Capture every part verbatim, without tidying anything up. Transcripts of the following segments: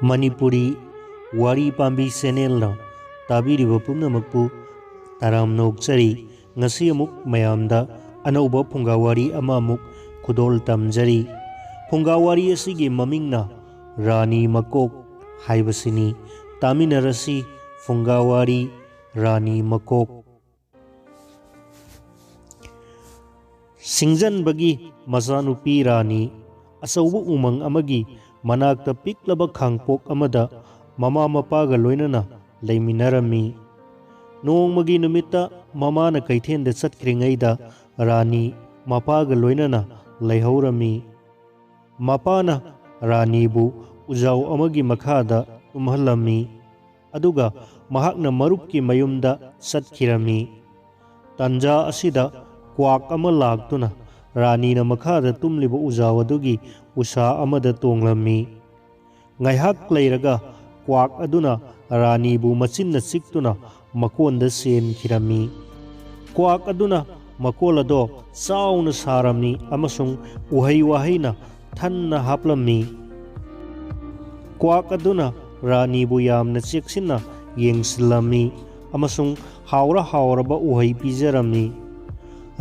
ꯃꯅꯤꯄꯨꯔꯤ ꯋꯥꯔꯤ ꯄꯥꯝꯕꯤ ꯆꯦꯅꯦꯜꯅ ꯇꯥꯕꯤꯔꯤꯕ ꯄꯨꯝꯅꯃꯛꯄꯨ ꯇꯔꯥꯝꯅ ꯑꯣꯛꯆꯔꯤ꯫ ꯉꯁꯤ ꯑꯃꯨꯛ ꯃꯌꯥꯝꯗ ꯑꯅꯧꯕ ꯐꯨꯡꯒꯥ ꯋꯥꯔꯤ ꯑꯃ ꯑꯃꯨꯛ ꯈꯨꯗꯣꯜ ꯇꯝꯖꯔꯤ꯫ ꯐꯨꯡꯒꯥ ꯋꯥꯔꯤ ꯑꯁꯤꯒꯤ ꯃꯃꯤꯡꯅ ꯔꯥꯅꯤ ꯃꯀꯣꯛ ꯍꯥꯏꯕꯁꯤꯅꯤ꯫ ꯇꯥꯃꯤꯟꯅꯔꯁꯤ ꯐꯨꯡꯒꯥ ꯋꯥꯔꯤ ꯔꯥꯅꯤ ꯃꯀꯣꯛ꯫ ꯁꯤꯡꯖꯟꯕꯒꯤ ꯃꯆꯥꯅꯨꯄꯤ ꯔꯥꯅꯤ ꯑꯆꯧꯕ ꯎꯃꯪ ꯑꯃꯒꯤ ꯃꯅꯥꯛꯇ ꯄꯤꯛꯂꯕ ꯈꯥꯡꯄꯣꯛ ꯑꯃꯗ ꯃꯃꯥ ꯃꯄꯥꯒ ꯂꯣꯏꯅꯅ ꯂꯩꯃꯤꯟꯅꯔꯝꯃꯤ꯫ ꯅꯣꯡꯃꯒꯤ ꯅꯨꯃꯤꯠꯇ ꯃꯃꯥꯅ ꯀꯩꯊꯦꯜꯗ ꯆꯠꯈ꯭ꯔꯤꯉꯩꯗ ꯔꯥꯅꯤ ꯃꯄꯥꯒ ꯂꯣꯏꯅꯅ ꯂꯩꯍꯧꯔꯝꯃꯤ꯫ ꯃꯄꯥꯅ ꯔꯥꯅꯤꯕꯨ ꯎꯖꯥꯎ ꯑꯃꯒꯤ ꯃꯈꯥꯗ ꯇꯨꯝꯍꯜꯂꯝꯃꯤ, ꯑꯗꯨꯒ ꯃꯍꯥꯛꯅ ꯃꯔꯨꯞꯀꯤ ꯃꯌꯨꯝꯗ ꯆꯠꯈꯤꯔꯝꯃꯤ꯫ ꯇꯥꯟꯖꯥ ꯑꯁꯤꯗ ꯀ꯭ꯋꯥꯛ ꯑꯃ ꯂꯥꯛꯇꯨꯅ ꯔꯥꯅꯤꯅ ꯃꯈꯥꯗ ꯇꯨꯝꯂꯤꯕ ꯎꯖꯥꯎ ꯑꯗꯨꯒꯤ ꯎꯁꯥ ꯑꯃꯗ ꯇꯣꯡꯂꯝꯃꯤ꯫ ꯉꯥꯏꯍꯥꯛ ꯂꯩꯔꯒ ꯀ꯭ꯋꯥꯛ ꯑꯗꯨꯅ ꯔꯥꯅꯤꯕꯨ ꯃꯆꯤꯟꯅ ꯆꯤꯛꯇꯨꯅ ꯃꯀꯣꯟꯗ ꯆꯦꯟꯈꯤꯔꯝꯃꯤ꯫ ꯀ꯭ꯋꯥꯛ ꯑꯗꯨꯅ ꯃꯀꯣꯜ ꯑꯗꯣ ꯆꯥꯎꯅ ꯁꯥꯔꯝꯃꯤ ꯑꯃꯁꯨꯡ ꯎꯍꯩ ꯋꯥꯍꯩꯅ ꯊꯟꯅ ꯍꯥꯞꯂꯝꯃꯤ꯫ ꯀ꯭ꯋꯥꯛ ꯑꯗꯨꯅ ꯔꯥꯅꯤꯕꯨ ꯌꯥꯝꯅ ꯆꯦꯛꯁꯤꯟꯅ ꯌꯦꯡꯁꯤꯜꯂꯝꯃꯤ ꯑꯃꯁꯨꯡ ꯍꯥꯎꯔ ꯍꯥꯎꯔꯕ ꯎꯍꯩ ꯄꯤꯖꯔꯝꯃꯤ꯫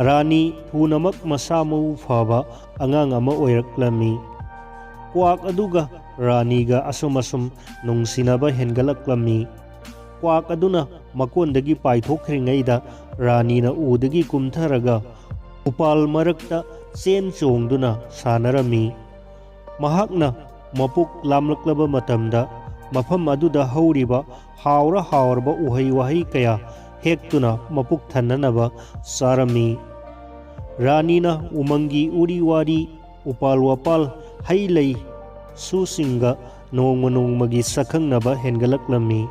ꯔꯥꯅꯤ ꯊꯨꯅꯃꯛ ꯃꯁꯥ ꯃꯎ ꯐꯕ ꯑꯉꯥꯡ ꯑꯃ ꯑꯣꯏꯔꯛꯂꯝꯃꯤ꯫ ꯀ꯭ꯋꯥꯛ ꯑꯗꯨꯒ ꯔꯥꯅꯤꯒ ꯑꯁꯨꯝ ꯑꯁꯨꯝ ꯅꯨꯡꯁꯤꯅꯕ ꯍꯦꯟꯒꯠꯂꯛꯂꯝꯃꯤ꯫ ꯀ꯭ꯋꯥꯛ ꯑꯗꯨꯅ ꯃꯀꯣꯟꯗꯒꯤ ꯄꯥꯏꯊꯣꯛꯈ꯭ꯔꯤꯉꯩꯗ ꯔꯥꯅꯤꯅ ꯎꯗꯒꯤ ꯀꯨꯝꯊꯔꯒ ꯎꯄꯥꯜ ꯃꯔꯛꯇ ꯆꯦꯟ ꯆꯣꯡꯗꯨꯅ ꯁꯥꯟꯅꯔꯝꯃꯤ꯫ ꯃꯍꯥꯛꯅ ꯃꯄꯨꯛ ꯂꯥꯝꯂꯛꯂꯕ ꯃꯇꯝꯗ ꯃꯐꯝ ꯑꯗꯨꯗ ꯍꯧꯔꯤꯕ ꯍꯥꯎꯔ ꯍꯥꯎꯔꯕ ꯎꯍꯩ ꯋꯥꯍꯩ ꯀꯌꯥ ꯍꯦꯛꯇꯨꯅ ꯃꯄꯨꯛ ꯊꯟꯅꯅꯕ ꯆꯥꯔꯝꯃꯤ꯫ ꯔꯥꯅꯤꯅ ꯎꯃꯪꯒꯤ ꯎꯔꯤ ꯋꯥꯔꯤ, ꯎꯄꯥꯜ ꯋꯥꯄꯥꯜ, ꯍꯩ ꯂꯩ, ꯁꯨꯁꯤꯡꯒ ꯅꯣꯡꯃ ꯅꯣꯡꯃꯒꯤ ꯁꯛꯈꯪꯅꯕ ꯍꯦꯟꯒꯠꯂꯛꯂꯝꯃꯤ꯫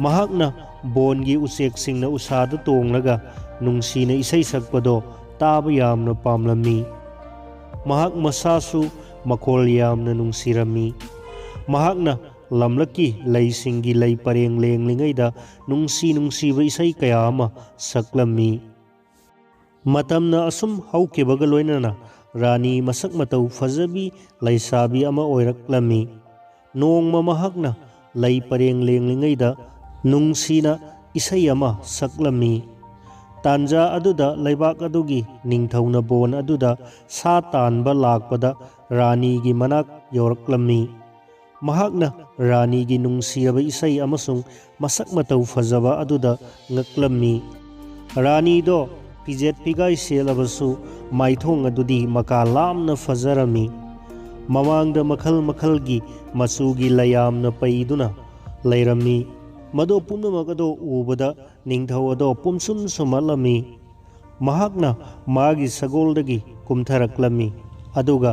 ꯃꯍꯥꯛꯅ ꯕꯣꯟꯒꯤ ꯎꯆꯦꯛꯁꯤꯡꯅ ꯎꯁꯥꯗ ꯇꯣꯡꯂꯒ ꯅꯨꯡꯁꯤꯅ ꯏꯁꯩ ꯁꯛꯄꯗꯣ ꯇꯥꯕ ꯌꯥꯝꯅ ꯄꯥꯝꯂꯝꯃꯤ꯫ ꯃꯍꯥꯛ ꯃꯁꯥꯁꯨ ꯃꯈꯣꯜ ꯌꯥꯝꯅ ꯅꯨꯡꯁꯤꯔꯝꯃꯤ꯫ ꯃꯍꯥꯛꯅ ꯂꯝꯂꯛꯀꯤ ꯂꯩꯁꯤꯡꯒꯤ ꯂꯩ ꯄꯔꯦꯡ ꯂꯦꯡꯂꯤꯉꯩꯗ ꯅꯨꯡꯁꯤ ꯅꯨꯡꯁꯤꯕ ꯏꯁꯩ ꯀꯌꯥ ꯑꯃ ꯁꯛꯂꯝꯃꯤ꯫ ꯃꯇꯝꯅ ꯑꯁꯨꯝ ꯍꯧꯈꯤꯕꯒ ꯂꯣꯏꯅꯅ ꯔꯥꯅꯤ ꯃꯁꯛ ꯃꯇꯧ ꯐꯖꯕꯤ ꯂꯩꯁꯥꯕꯤ ꯑꯃ ꯑꯣꯏꯔꯛꯂꯝꯃꯤ꯫ ꯅꯣꯡꯃ ꯃꯍꯥꯛꯅ ꯂꯩ ꯄꯔꯦꯡ ꯂꯦꯡꯂꯤꯉꯩꯗ ꯅꯨꯡꯁꯤꯅ ꯏꯁꯩ ꯑꯃ ꯁꯛꯂꯝꯃꯤ꯫ ꯇꯥꯟꯖꯥ ꯑꯗꯨꯗ ꯂꯩꯕꯥꯛ ꯑꯗꯨꯒꯤ ꯅꯤꯡꯊꯧꯅ ꯕꯣꯟ ꯑꯗꯨꯗ ꯁꯥ ꯇꯥꯟꯕ ꯂꯥꯛꯄꯗ ꯔꯥꯅꯤꯒꯤ ꯃꯅꯥꯛ ꯌꯧꯔꯛꯂꯝꯃꯤ꯫ ꯃꯍꯥꯛꯅ ꯔꯥꯅꯤꯒꯤ ꯅꯨꯡꯁꯤꯔꯕ ꯏꯁꯩ ꯑꯃꯁꯨꯡ ꯃꯁꯛ ꯃꯇꯧ ꯐꯖꯕ ꯑꯗꯨꯗ ꯉꯛꯂꯝꯃꯤ꯫ ꯔꯥꯅꯤꯗꯣ ꯐꯤꯖꯦꯠ ꯐꯤꯒꯥꯏ ꯁꯦꯠꯂꯕꯁꯨ ꯃꯥꯏꯊꯣꯡ ꯑꯗꯨꯗꯤ ꯃꯀꯥ ꯂꯥꯝꯅ ꯐꯖꯔꯝꯃꯤ꯫ ꯃꯃꯥꯡꯗ ꯃꯈꯜ ꯃꯈꯜꯒꯤ ꯃꯆꯨꯒꯤ ꯂꯩꯌꯥꯝꯅ ꯄꯩꯗꯨꯅ ꯂꯩꯔꯝꯃꯤ꯫ ꯃꯗꯨ ꯄꯨꯝꯅꯃꯛ ꯑꯗꯨ ꯎꯕꯗ ꯅꯤꯡꯊꯧ ꯑꯗꯣ ꯄꯨꯝꯁꯨꯝ ꯁꯨꯝꯍꯠꯂꯝꯃꯤ꯫ ꯃꯍꯥꯛꯅ ꯃꯥꯒꯤ ꯁꯒꯣꯜꯗꯒꯤ ꯀꯨꯝꯊꯔꯛꯂꯝꯃꯤ, ꯑꯗꯨꯒ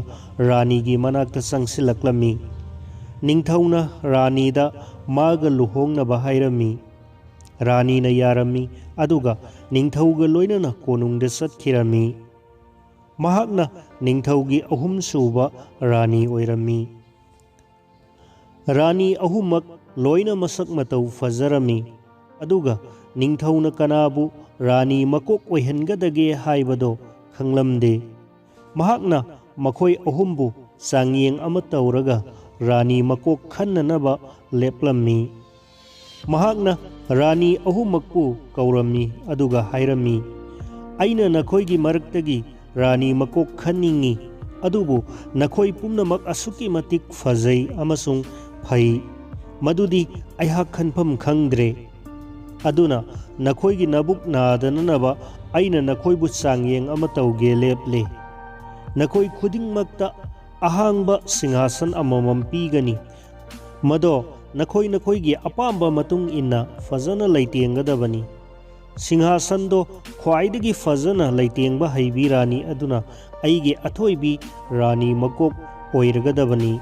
ꯔꯥꯅꯤꯒꯤ ꯃꯅꯥꯛꯇ ꯆꯪꯁꯤꯜꯂꯛꯂꯝꯃꯤ꯫ ꯅꯤꯡꯊꯧꯅ ꯔꯥꯅꯤꯗ ꯃꯥꯒ ꯂꯨꯍꯣꯡꯅꯕ ꯍꯥꯏꯔꯝꯃꯤ꯫ ꯔꯥꯅꯤꯅ ꯌꯥꯔꯝꯃꯤ, ꯑꯗꯨꯒ ꯅꯤꯡꯊꯧꯒ ꯂꯣꯏꯅꯅ ꯀꯣꯅꯨꯡꯗ ꯆꯠꯈꯤꯔꯝꯃꯤ꯫ ꯃꯍꯥꯛꯅ ꯅꯤꯡꯊꯧꯒꯤ ꯑꯍꯨꯝꯁꯨꯕ ꯔꯥꯅꯤ ꯑꯣꯏꯔꯝꯃꯤ꯫ ꯔꯥꯅꯤ ꯑꯍꯨꯝꯃꯛ ꯂꯣꯏꯅ ꯃꯁꯛ ꯃꯇꯧ ꯐꯖꯔꯝꯃꯤ, ꯑꯗꯨꯒ ꯅꯤꯡꯊꯧꯅ ꯀꯅꯥꯕꯨ ꯔꯥꯅꯤ ꯃꯀꯣꯛ ꯑꯣꯏꯍꯟꯒꯗꯒꯦ ꯍꯥꯏꯕꯗꯣ ꯈꯪꯂꯝꯗꯦ꯫ ꯃꯍꯥꯛꯅ ꯃꯈꯣꯏ ꯑꯍꯨꯝꯕꯨ ꯆꯥꯡꯌꯦꯡ ꯑꯃ ꯇꯧꯔꯒ ꯔꯥꯅꯤ ꯃꯀꯣꯛ ꯈꯟꯅꯅꯕ ꯂꯦꯞꯂꯝꯃꯤ꯫ ꯃꯍꯥꯛꯅ ꯔꯥꯅꯤ ꯑꯍꯨꯝꯃꯛꯄꯨ ꯀꯧꯔꯝꯃꯤ, ꯑꯗꯨꯒ ꯍꯥꯏꯔꯝꯃꯤ, "ꯑꯩꯅ ꯅꯈꯣꯏꯒꯤ ꯃꯔꯛꯇꯒꯤ ꯔꯥꯅꯤ ꯃꯀꯣꯛ ꯈꯟꯅꯤꯡꯏ, ꯑꯗꯨꯕꯨ ꯅꯈꯣꯏ ꯄꯨꯝꯅꯃꯛ ꯑꯁꯨꯛꯀꯤ ꯃꯇꯤꯛ ꯐꯖꯩ ꯑꯃꯁꯨꯡ ꯐꯩ, ꯃꯗꯨꯗꯤ ꯑꯩꯍꯥꯛ ꯈꯟꯐꯝ ꯈꯪꯗ꯭ꯔꯦ꯫ ꯑꯗꯨꯅ ꯅꯈꯣꯏꯒꯤ ꯅꯕꯨꯛ ꯅꯥꯗꯅꯅꯕ ꯑꯩꯅ ꯅꯈꯣꯏꯕꯨ ꯆꯥꯡꯌꯦꯡ ꯑꯃ ꯇꯧꯒꯦ ꯂꯦꯞꯂꯦ꯫ ꯅꯈꯣꯏ ꯈꯨꯗꯤꯡꯃꯛꯇ ꯑꯍꯥꯡꯕ ꯁꯤꯡꯍꯥꯁꯟ ꯑꯃꯃꯝ ꯄꯤꯒꯅꯤ꯫ ꯃꯗꯣ ꯅꯈꯣꯏ ꯅꯈꯣꯏꯒꯤ ꯑꯄꯥꯝꯕ ꯃꯇꯨꯡ ꯏꯟꯅ ꯐꯖꯅ ꯂꯩꯇꯦꯡꯒꯗꯕꯅꯤ꯫ ꯁꯤꯡꯍꯥꯁꯟꯗꯣ ꯈ꯭ꯋꯥꯏꯗꯒꯤ ꯐꯖꯅ ꯂꯩꯇꯦꯡꯕ ꯍꯩꯕꯤ ꯔꯥꯅꯤ ꯑꯗꯨꯅ ꯑꯩꯒꯤ ꯑꯊꯣꯏꯕꯤ ꯔꯥꯅꯤ ꯃꯀꯣꯛ ꯑꯣꯏꯔꯒꯗꯕꯅꯤ"꯫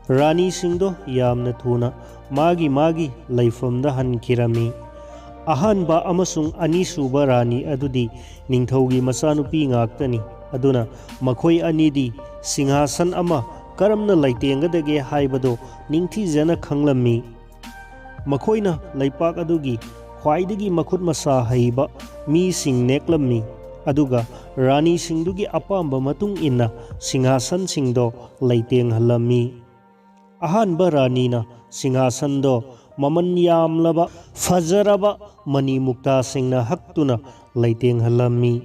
ꯔꯥꯅꯤꯁꯤꯡꯗꯣ ꯌꯥꯝꯅ ꯊꯨꯅ ꯃꯥꯒꯤ ꯃꯥꯒꯤ ꯂꯩꯐꯝꯗ ꯍꯟꯈꯤꯔꯝꯃꯤ꯫ ꯑꯍꯥꯟꯕ ꯑꯃꯁꯨꯡ ꯑꯅꯤꯁꯨꯕ ꯔꯥꯅꯤ ꯑꯗꯨꯗꯤ ꯅꯤꯡꯊꯧꯒꯤ ꯃꯆꯥꯅꯨꯄꯤ ꯉꯥꯛꯇꯅꯤ, ꯑꯗꯨꯅ ꯃꯈꯣꯏ ꯑꯅꯤꯗꯤ ꯁꯤꯡꯍꯥꯁꯟ ꯑꯃ ꯀꯔꯝꯅ ꯂꯩꯇꯦꯡꯒꯗꯒꯦ ꯍꯥꯏꯕꯗꯨ ꯅꯤꯡꯊꯤꯖꯅ ꯈꯪꯂꯝꯃꯤ꯫ ꯃꯈꯣꯏꯅ ꯂꯩꯄꯥꯛ ꯑꯗꯨꯒꯤ ꯈ꯭ꯋꯥꯏꯗꯒꯤ ꯃꯈꯨꯠ ꯃꯁꯥ ꯍꯩꯕ ꯃꯤꯁꯤꯡ ꯅꯦꯛꯂꯝꯃꯤ, ꯑꯗꯨꯒ ꯔꯥꯅꯤꯁꯤꯡꯗꯨꯒꯤ ꯑꯄꯥꯝꯕ ꯃꯇꯨꯡ ꯏꯟꯅ ꯁꯤꯡꯍꯥꯁꯟꯁꯤꯡꯗꯣ ꯂꯩꯇꯦꯡꯍꯜꯂꯝꯃꯤ꯫ ꯑꯍꯥꯟꯕ ꯔꯥꯅꯤꯅ ꯁꯤꯡꯍꯥꯁꯟꯗꯣ ꯃꯃꯜ ꯌꯥꯝꯂꯕ ꯐꯖꯔꯕ ꯃꯅꯤ ꯃꯨꯛꯇꯥꯁꯤꯡꯅ ꯍꯛꯇꯨꯅ ꯂꯩꯇꯦꯡꯍꯜꯂꯝꯃꯤ꯫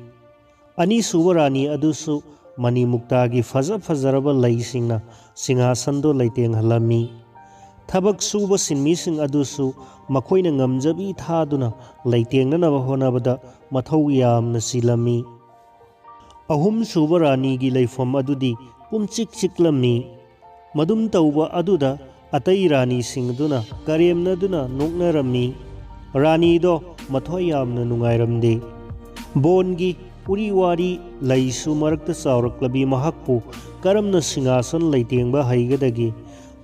ꯑꯅꯤꯁꯨꯕ ꯔꯥꯅꯤ ꯑꯗꯨꯁꯨ ꯃꯅꯤ ꯃꯨꯛꯇꯥꯒꯤ ꯐꯖ ꯐꯖꯔꯕ ꯂꯩꯁꯤꯡꯅ ꯁꯤꯡꯍꯥꯁꯟꯗꯣ ꯂꯩꯇꯦꯡꯍꯜꯂꯝꯃꯤ꯫ ꯊꯕꯛ ꯁꯨꯕ ꯁꯤꯟꯃꯤꯁꯤꯡ ꯑꯗꯨꯁꯨ ꯃꯈꯣꯏꯅ ꯉꯝꯖꯕꯤ ꯊꯥꯗꯨꯅ ꯂꯩꯇꯦꯡꯅꯅꯕ ꯍꯣꯠꯅꯕꯗ ꯃꯊꯧ ꯌꯥꯝꯅ ꯆꯤꯜꯂꯝꯃꯤ꯫ ꯑꯍꯨꯝꯁꯨꯕ ꯔꯥꯅꯤꯒꯤ ꯂꯩꯐꯝ ꯑꯗꯨꯗꯤ ꯄꯨꯝꯆꯤꯛ ꯆꯤꯛꯂꯝꯃꯤ꯫ ꯃꯗꯨꯝ ꯇꯧꯕ ꯑꯗꯨꯗ ꯑꯇꯩ ꯔꯥꯅꯤꯁꯤꯡ ꯑꯗꯨꯅ ꯀꯔꯦꯝꯅꯗꯨꯅ ꯅꯣꯛꯅꯔꯝꯃꯤ꯫ ꯔꯥꯅꯤꯗꯣ ꯃꯊ꯭ꯋꯥꯏ ꯌꯥꯝꯅ ꯅꯨꯡꯉꯥꯏꯔꯝꯗꯦ꯫ ꯕꯣꯟꯒꯤ ꯎꯔꯤ ꯋꯥꯔꯤ ꯂꯩꯁꯨ ꯃꯔꯛꯇ ꯆꯥꯎꯔꯛꯂꯕꯤ ꯃꯍꯥꯛꯄꯨ ꯀꯔꯝꯅ ꯁꯤꯡꯍꯥꯁꯟ ꯂꯩꯇꯦꯡꯕ ꯍꯩꯒꯗꯒꯦ?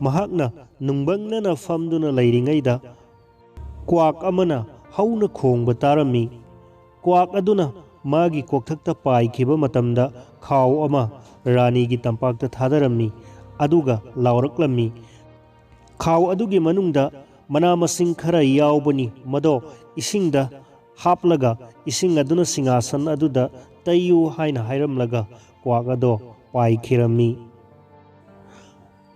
ꯃꯍꯥꯛꯅ ꯅꯨꯡꯕꯪꯅꯅ ꯐꯝꯗꯨꯅ ꯂꯩꯔꯤꯉꯩꯗ ꯀ꯭ꯋꯥꯛ ꯑꯃꯅ ꯍꯧꯅ ꯈꯣꯡꯕ ꯇꯥꯔꯝꯃꯤ꯫ ꯀ꯭ꯋꯥꯛ ꯑꯗꯨꯅ ꯃꯥꯒꯤ ꯀꯣꯛꯊꯛꯇ ꯄꯥꯏꯈꯤꯕ ꯃꯇꯝꯗ ꯈꯥꯎ ꯑꯃ ꯔꯥꯅꯤꯒꯤ ꯇꯝꯄꯥꯛꯇ ꯊꯥꯗꯔꯝꯃꯤ, ꯑꯗꯨꯒ ꯂꯥꯎꯔꯛꯂꯝꯃꯤ, "ꯈꯥꯎ ꯑꯗꯨꯒꯤ ꯃꯅꯨꯡꯗ ꯃꯅꯥ ꯃꯁꯤꯡ ꯈꯔ ꯌꯥꯎꯕꯅꯤ, ꯃꯗꯣ ꯏꯁꯤꯡꯗ ꯍꯥꯞꯂꯒ ꯏꯁꯤꯡ ꯑꯗꯨꯅ ꯁꯤꯡꯍꯥꯁꯟ ꯑꯗꯨꯗ ꯇꯩꯌꯨ" ꯍꯥꯏꯅ ꯍꯥꯏꯔꯝꯂꯒ ꯀ꯭ꯋꯥꯛ ꯑꯗꯣ ꯄꯥꯏꯈꯤꯔꯝꯃꯤ꯫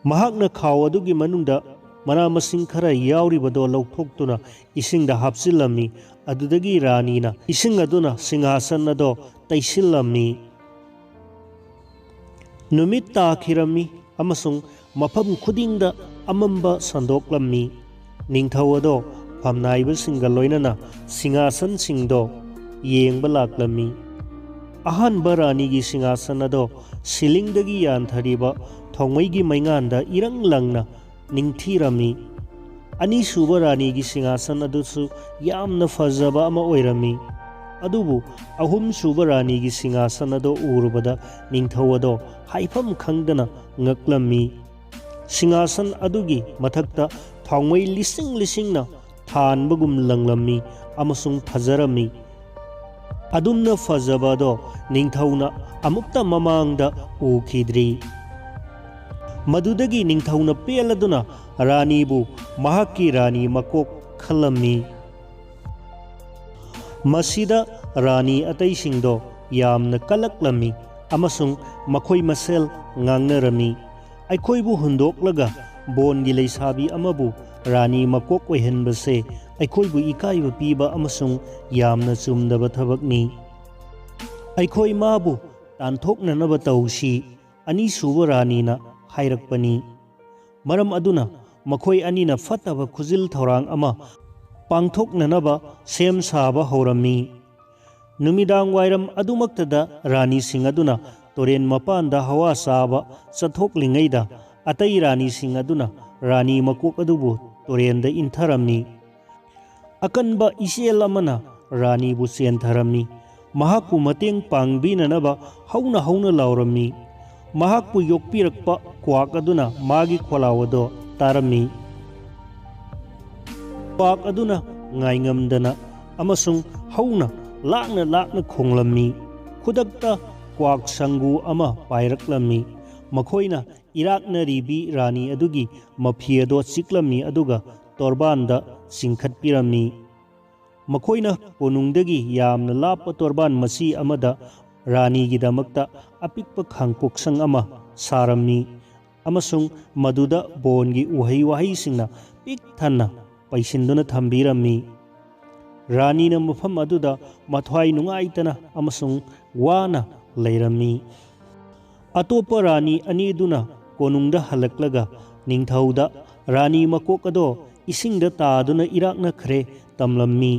ꯃꯍꯥꯛꯅ ꯈꯥꯎ ꯑꯗꯨꯒꯤ ꯃꯅꯨꯡꯗ ꯃꯅꯥ ꯃꯁꯤꯡ ꯈꯔ ꯌꯥꯎꯔꯤꯕꯗꯣ ꯂꯧꯊꯣꯛꯇꯨꯅ ꯏꯁꯤꯡꯗ ꯍꯥꯞꯆꯤꯜꯂꯝꯃꯤ꯫ ꯑꯗꯨꯗꯒꯤ ꯔꯥꯅꯤꯅ ꯏꯁꯤꯡ ꯑꯗꯨꯅ ꯁꯤꯡꯍꯥꯁꯟ ꯑꯗꯣ ꯇꯩꯁꯤꯜꯂꯝꯃꯤ꯫ ꯅꯨꯃꯤꯠ ꯇꯥꯈꯤꯔꯝꯃꯤ ꯑꯃꯁꯨꯡ ꯃꯐꯝ ꯈꯨꯗꯤꯡꯗ ꯑꯃꯝꯕ ꯁꯟꯗꯣꯛꯂꯝꯃꯤ꯫ ꯅꯤꯡꯊꯧ ꯑꯗꯣ ꯐꯝꯅꯥꯏꯕꯁꯤꯡꯒ ꯂꯣꯏꯅꯅ ꯁꯤꯡꯍꯥꯁꯟꯁꯤꯡꯗꯣ ꯌꯦꯡꯕ ꯂꯥꯛꯂꯝꯃꯤ꯫ ꯑꯍꯥꯟꯕ ꯔꯥꯅꯤꯒꯤ ꯁꯤꯡꯍꯥꯁꯟ ꯑꯗꯣ ꯁꯤꯂꯤꯡꯗꯒꯤ ꯌꯥꯟꯊꯔꯤꯕ ꯊꯥꯎꯃꯩꯒꯤ ꯃꯩꯉꯥꯟꯗ ꯏꯔꯪ ꯂꯪꯅ ꯅꯤꯡꯊꯤꯔꯝꯃꯤ꯫ ꯑꯅꯤꯁꯨꯕ ꯔꯥꯅꯤꯒꯤ ꯁꯤꯡꯍꯥꯁꯟ ꯑꯗꯨꯁꯨ ꯌꯥꯝꯅ ꯐꯖꯕ ꯑꯃ ꯑꯣꯏꯔꯝꯃꯤ꯫ ꯑꯗꯨꯕꯨ ꯑꯍꯨꯝꯁꯨꯕ ꯔꯥꯅꯤꯒꯤ ꯁꯤꯡꯍꯥꯁꯟ ꯑꯗꯣ ꯎꯔꯨꯕꯗ ꯅꯤꯡꯊꯧ ꯑꯗꯣ ꯍꯥꯏꯐꯝ ꯈꯪꯗꯅ ꯉꯛꯂꯝꯃꯤ꯫ ꯁꯤꯡꯍꯥꯁꯟ ꯑꯗꯨꯒꯤ ꯃꯊꯛꯇ ꯊꯥꯎꯃꯩ ꯂꯤꯁꯤꯡ ꯂꯤꯁꯤꯡꯅ ꯊꯥꯟꯕꯒꯨꯝ ꯂꯪꯂꯝꯃꯤ ꯑꯃꯁꯨꯡ ꯐꯖꯔꯝꯃꯤ꯫ ꯑꯗꯨꯝꯅ ꯐꯖꯕ ꯑꯗꯣ ꯅꯤꯡꯊꯧꯅ ꯑꯃꯨꯛꯇ ꯃꯃꯥꯡꯗ ꯎꯈꯤꯗ꯭ꯔꯤ꯫ ꯃꯗꯨꯗꯒꯤ ꯅꯤꯡꯊꯧꯅ ꯄꯦꯜꯂꯗꯨꯅ ꯔꯥꯅꯤꯕꯨ ꯃꯍꯥꯛꯀꯤ ꯔꯥꯅꯤ ꯃꯀꯣꯛ ꯈꯜꯂꯝꯃꯤ꯫ ꯃꯁꯤꯗ ꯔꯥꯅꯤ ꯑꯇꯩꯁꯤꯡꯗꯣ ꯌꯥꯝꯅ ꯀꯜꯂꯛꯂꯝꯃꯤ ꯑꯃꯁꯨꯡ ꯃꯈꯣꯏ ꯃꯁꯦꯜ ꯉꯥꯡꯅꯔꯝꯃꯤ꯫ ꯑꯩꯈꯣꯏꯕꯨ ꯍꯨꯟꯗꯣꯛꯂꯒ ꯕꯣꯟꯒꯤ ꯂꯩꯁꯥꯕꯤ ꯑꯃꯕꯨ ꯔꯥꯅꯤ ꯃꯀꯣꯛ ꯑꯣꯏꯍꯟꯕꯁꯦ ꯑꯩꯈꯣꯏꯕꯨ ꯏꯀꯥꯏꯕ ꯄꯤꯕ ꯑꯃꯁꯨꯡ ꯌꯥꯝꯅ ꯆꯨꯝꯗꯕ ꯊꯕꯛꯅꯤ꯫ ꯑꯩꯈꯣꯏ ꯃꯥꯕꯨ ꯇꯥꯟꯊꯣꯛꯅꯅꯕ ꯇꯧꯁꯤ, ꯑꯅꯤꯁꯨꯕ ꯔꯥꯅꯤꯅ ꯍꯥꯏꯔꯛꯄꯅꯤ꯫ ꯃꯔꯝ ꯑꯗꯨꯅ ꯃꯈꯣꯏ ꯑꯅꯤꯅ ꯐꯠꯇꯕ ꯈꯨꯖꯤꯜ ꯊꯧꯔꯥꯡ ꯑꯃ ꯄꯥꯡꯊꯣꯛꯅꯅꯕ ꯁꯦꯝ ꯁꯥꯕ ꯍꯧꯔꯝꯃꯤ꯫ ꯅꯨꯃꯤꯗꯥꯡ ꯋꯥꯏꯔꯝ ꯑꯗꯨꯃꯛꯇꯗ ꯔꯥꯅꯤꯁꯤꯡ ꯑꯗꯨꯅ ꯇꯨꯔꯦꯟ ꯃꯄꯥꯟꯗ ꯍꯋꯥ ꯆꯥꯕ ꯆꯠꯊꯣꯛꯂꯤꯉꯩꯗ, ꯑꯇꯩ ꯔꯥꯅꯤꯁꯤꯡ ꯑꯗꯨꯅ ꯔꯥꯅꯤ ꯃꯀꯣꯛ ꯑꯗꯨꯕꯨ ꯇꯨꯔꯦꯟꯗ ꯏꯟꯊꯔꯝꯃꯤ꯫ ꯑꯀꯟꯕ ꯏꯆꯦꯜ ꯑꯃꯅ ꯔꯥꯅꯤꯕꯨ ꯆꯦꯟꯊꯔꯝꯃꯤ꯫ ꯃꯍꯥꯛꯄꯨ ꯃꯇꯦꯡ ꯄꯥꯡꯕꯤꯅꯅꯕ ꯍꯧꯅ ꯍꯧꯅ ꯂꯥꯎꯔꯝꯃꯤ꯫ ꯃꯍꯥꯛꯄꯨ ꯌꯣꯛꯄꯤꯔꯛꯄ ꯀ꯭ꯋꯥꯛ ꯑꯗꯨꯅ ꯃꯥꯒꯤ ꯈꯣꯜꯂꯥꯎ ꯑꯗꯨ ꯇꯥꯔꯝꯃꯤ꯫ ꯀ꯭ꯋꯥꯛ ꯑꯗꯨꯅ ꯉꯥꯏꯉꯝꯗꯅ ꯑꯃꯁꯨꯡ ꯍꯧꯅ ꯂꯥꯛꯅ ꯂꯥꯛꯅ ꯈꯣꯡꯂꯝꯃꯤ꯫ ꯈꯨꯗꯛꯇ ꯀ꯭ꯋꯥꯛ ꯁꯪꯒꯨ ꯑꯃ ꯄꯥꯏꯔꯛꯂꯝꯃꯤ꯫ ꯃꯈꯣꯏꯅ ꯏꯔꯥꯛꯅꯔꯤꯕꯤ ꯔꯥꯅꯤ ꯑꯗꯨꯒꯤ ꯃꯐꯤ ꯑꯗꯨ ꯆꯤꯛꯂꯝꯃꯤ, ꯑꯗꯨꯒ ꯇꯣꯔꯕꯥꯟꯗ ꯆꯤꯡꯈꯠꯄꯤꯔꯝꯃꯤ꯫ ꯃꯈꯣꯏꯅ ꯀꯣꯅꯨꯡꯗꯒꯤ ꯌꯥꯝꯅ ꯂꯥꯞꯄ ꯇꯣꯔꯕꯥꯟ ꯃꯆꯤ ꯑꯃꯗ ꯔꯥꯅꯤꯒꯤꯗꯃꯛꯇ ꯑꯄꯤꯛꯄ ꯈꯥꯡꯄꯣꯛꯁꯪ ꯑꯃ ꯁꯥꯔꯝꯃꯤ, ꯑꯃꯁꯨꯡ ꯃꯗꯨꯗ ꯕꯣꯟꯒꯤ ꯎꯍꯩ ꯋꯥꯍꯩꯁꯤꯡꯅ ꯄꯤꯛ ꯊꯟꯅ ꯄꯩꯁꯤꯟꯗꯨꯅ ꯊꯝꯕꯤꯔꯝꯃꯤ꯫ ꯔꯥꯅꯤꯅ ꯃꯐꯝ ꯑꯗꯨꯗ ꯃꯊ꯭ꯋꯥꯏ ꯅꯨꯡꯉꯥꯏꯇꯅ ꯑꯃꯁꯨꯡ ꯋꯥꯅ ꯂꯩꯔꯝꯃꯤ꯫ ꯑꯇꯣꯞꯄ ꯔꯥꯅꯤ ꯑꯅꯤꯗꯨꯅ ꯀꯣꯅꯨꯡꯗ ꯍꯜꯂꯛꯂꯒ ꯅꯤꯡꯊꯧꯗ ꯔꯥꯅꯤ ꯃꯀꯣꯛ ꯑꯗꯣ ꯏꯁꯤꯡꯗ ꯇꯥꯗꯨꯅ ꯏꯔꯥꯛꯅꯈ꯭ꯔꯦ ꯇꯝꯂꯝꯃꯤ꯫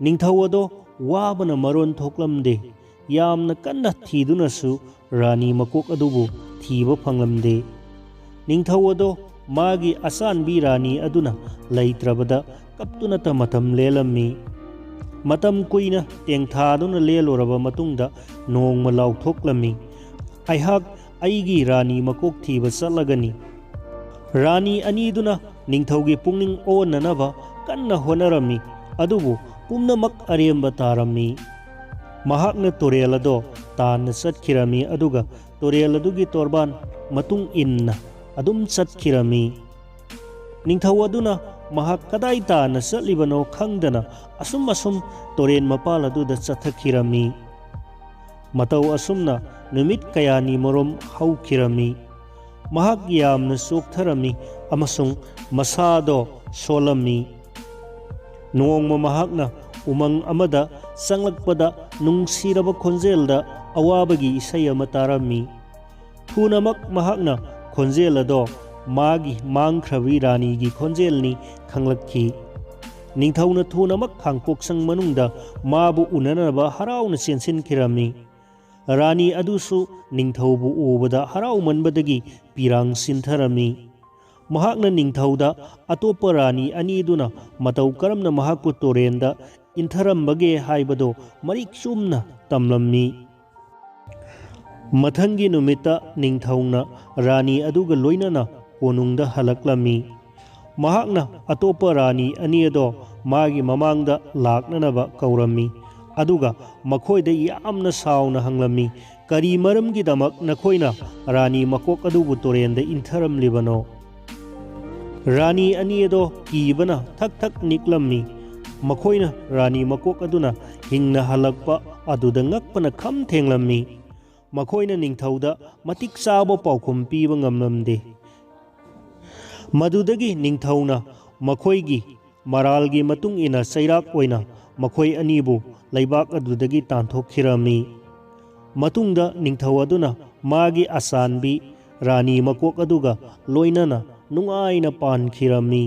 ꯅꯤꯡꯊꯧ ꯑꯗꯣ ꯋꯥꯕꯅ ꯃꯔꯣꯟ ꯊꯣꯛꯂꯝꯗꯦ꯫ ꯌꯥꯝꯅ ꯀꯟꯅ ꯊꯤꯗꯨꯅꯁꯨ ꯔꯥꯅꯤ ꯃꯀꯣꯛ ꯑꯗꯨꯕꯨ ꯊꯤꯕ ꯐꯪꯂꯝꯗꯦ꯫ ꯅꯤꯡꯊꯧ ꯑꯗꯣ ꯃꯥꯒꯤ ꯑꯆꯥꯟꯕꯤ ꯔꯥꯅꯤ ꯑꯗꯨꯅ ꯂꯩꯇ꯭ꯔꯕꯗ ꯀꯞꯇꯨꯅꯇ ꯃꯇꯝ ꯂꯦꯜꯂꯝꯃꯤ꯫ ꯃꯇꯝ ꯀꯨꯏꯅ ꯇꯦꯡꯊꯥꯗꯨꯅ ꯂꯦꯜꯂꯨꯔꯕ ꯃꯇꯨꯡꯗ ꯅꯣꯡꯃ ꯂꯥꯎꯊꯣꯛꯂꯝꯃꯤ, "ꯑꯩꯍꯥꯛ ꯑꯩꯒꯤ ꯔꯥꯅꯤ ꯃꯀꯣꯛ ꯊꯤꯕ ꯆꯠꯂꯒꯅꯤ"꯫ ꯔꯥꯅꯤ ꯑꯅꯤꯗꯨꯅ ꯅꯤꯡꯊꯧꯒꯤ ꯄꯨꯛꯅꯤꯡ ꯑꯣꯟꯅꯅꯕ ꯀꯟꯅ ꯍꯣꯠꯅꯔꯝꯃꯤ, ꯑꯗꯨꯕꯨ ꯄꯨꯝꯅꯃꯛ ꯑꯔꯦꯝꯕ ꯇꯥꯔꯝꯃꯤ꯫ ꯃꯍꯥꯛꯅ ꯇꯨꯔꯦꯜ ꯑꯗꯣ ꯇꯥꯟꯅ ꯆꯠꯈꯤꯔꯝꯃꯤ, ꯑꯗꯨꯒ ꯇꯨꯔꯦꯜ ꯑꯗꯨꯒꯤ ꯇꯣꯔꯕꯥꯟ ꯃꯇꯨꯡ ꯏꯟꯅ ꯑꯗꯨꯝ ꯆꯠꯈꯤꯔꯝꯃꯤ꯫ ꯅꯤꯡꯊꯧ ꯑꯗꯨꯅ ꯃꯍꯥꯛ ꯀꯗꯥꯏ ꯇꯥꯟꯅ ꯆꯠꯂꯤꯕꯅꯣ ꯈꯪꯗꯅ ꯑꯁꯨꯝ ꯑꯁꯨꯝ ꯇꯨꯔꯦꯟ ꯃꯄꯥꯜ ꯑꯗꯨꯗ ꯆꯠꯊꯈꯤꯔꯝꯃꯤ꯫ ꯃꯇꯧ ꯑꯁꯨꯝꯅ ꯅꯨꯃꯤꯠ ꯀꯌꯥꯅꯤ ꯃꯔꯨꯝ ꯍꯧꯈꯤꯔꯝꯃꯤ꯫ ꯃꯍꯥꯛ ꯌꯥꯝꯅ ꯆꯣꯛꯊꯔꯝꯃꯤ ꯑꯃꯁꯨꯡ ꯃꯁꯥꯗꯣ ꯁꯣꯜꯂꯝꯃꯤ꯫ ꯅꯣꯡꯃ ꯃꯍꯥꯛꯅ ꯎꯃꯪ ꯑꯃꯗ ꯆꯪꯂꯛꯄꯗ ꯅꯨꯡꯁꯤꯔꯕ ꯈꯣꯟꯖꯦꯜꯗ ꯑꯋꯥꯕꯒꯤ ꯏꯁꯩ ꯑꯃ ꯇꯥꯔꯝꯃꯤ꯫ ꯊꯨꯅꯃꯛ ꯃꯍꯥꯛꯅ ꯈꯣꯟꯖꯦꯜ ꯑꯗꯣ ꯃꯥꯒꯤ ꯃꯥꯡꯈ꯭ꯔꯕꯤ ꯔꯥꯅꯤꯒꯤ ꯈꯣꯟꯖꯦꯜꯅꯤ ꯈꯪꯂꯛꯈꯤ꯫ ꯅꯤꯡꯊꯧꯅ ꯊꯨꯅꯃꯛ ꯈꯥꯡꯄꯣꯛꯁꯪ ꯃꯅꯨꯡꯗ ꯃꯥꯕꯨ ꯎꯅꯅꯕ ꯍꯔꯥꯎꯅ ꯆꯦꯟꯁꯤꯟꯈꯤꯔꯝꯃꯤ꯫ ꯔꯥꯅꯤ ꯑꯗꯨꯁꯨ ꯅꯤꯡꯊꯧꯕꯨ ꯎꯕꯗ ꯍꯔꯥꯎꯃꯟꯕꯗꯒꯤ ꯄꯤꯔꯥꯡ ꯁꯤꯟꯊꯔꯝꯃꯤ꯫ ꯃꯍꯥꯛꯅ ꯅꯤꯡꯊꯧꯗ ꯑꯇꯣꯞꯄ ꯔꯥꯅꯤ ꯑꯅꯤꯗꯨꯅ ꯃꯇꯧ ꯀꯔꯝꯅ ꯃꯍꯥꯛꯄꯨ ꯇꯨꯔꯦꯟꯗ ꯏꯟꯊꯔꯝꯕꯒꯦ ꯍꯥꯏꯕꯗꯨ ꯃꯔꯤꯛ ꯆꯨꯝꯅ ꯇꯝꯂꯝꯃꯤ꯫ ꯃꯊꯪꯒꯤ ꯅꯨꯃꯤꯠꯇ ꯅꯤꯡꯊꯧꯅ ꯔꯥꯅꯤ ꯑꯗꯨꯒ ꯂꯣꯏꯅꯅ ꯀꯣꯅꯨꯡꯗ ꯍꯜꯂꯛꯂꯝꯃꯤ꯫ ꯃꯍꯥꯛꯅ ꯑꯇꯣꯞꯄ ꯔꯥꯅꯤ ꯑꯅꯤ ꯑꯗꯣ ꯃꯥꯒꯤ ꯃꯃꯥꯡꯗ ꯂꯥꯛꯅꯅꯕ ꯀꯧꯔꯝꯃꯤ, ꯑꯗꯨꯒ ꯃꯈꯣꯏꯗ ꯌꯥꯝꯅ ꯁꯥꯎꯅ ꯍꯪꯂꯝꯃꯤ, "ꯀꯔꯤ ꯃꯔꯝꯒꯤꯗꯃꯛ ꯅꯈꯣꯏꯅ ꯔꯥꯅꯤ ꯃꯀꯣꯛ ꯑꯗꯨꯕꯨ ꯇꯨꯔꯦꯟꯗ ꯏꯟꯊꯔꯝꯂꯤꯕꯅꯣ?" ꯔꯥꯅꯤ ꯑꯅꯤ ꯑꯗꯣ ꯀꯤꯕꯅ ꯊꯛ ꯊꯛ ꯅꯤꯛꯂꯝꯃꯤ꯫ ꯃꯈꯣꯏꯅ ꯔꯥꯅꯤ ꯃꯀꯣꯛ ꯑꯗꯨꯅ ꯍꯤꯡꯅ ꯍꯜꯂꯛꯄ ꯑꯗꯨꯗ ꯉꯛꯄꯅ ꯈꯝ ꯊꯦꯡꯂꯝꯃꯤ꯫ ꯃꯈꯣꯏꯅ ꯅꯤꯡꯊꯧꯗ ꯃꯇꯤꯛ ꯆꯥꯕ ꯄꯥꯎꯈꯨꯝ ꯄꯤꯕ ꯉꯝꯂꯝꯗꯦ꯫ ꯃꯗꯨꯗꯒꯤ ꯅꯤꯡꯊꯧꯅ ꯃꯈꯣꯏꯒꯤ ꯃꯔꯥꯜꯒꯤ ꯃꯇꯨꯡ ꯏꯟꯅ ꯆꯩꯔꯥꯛ ꯑꯣꯏꯅ ꯃꯈꯣꯏ ꯑꯅꯤꯕꯨ ꯂꯩꯕꯥꯛ ꯑꯗꯨꯗꯒꯤ ꯇꯥꯟꯊꯣꯛꯈꯤꯔꯝꯃꯤ꯫ ꯃꯇꯨꯡꯗ ꯅꯤꯡꯊꯧ ꯑꯗꯨꯅ ꯃꯥꯒꯤ ꯑꯆꯥꯟꯕꯤ ꯔꯥꯅꯤ ꯃꯀꯣꯛ ꯑꯗꯨꯒ ꯂꯣꯏꯅꯅ ꯅꯨꯡꯉꯥꯏꯅ ꯄꯥꯟꯈꯤꯔꯝꯃꯤ꯫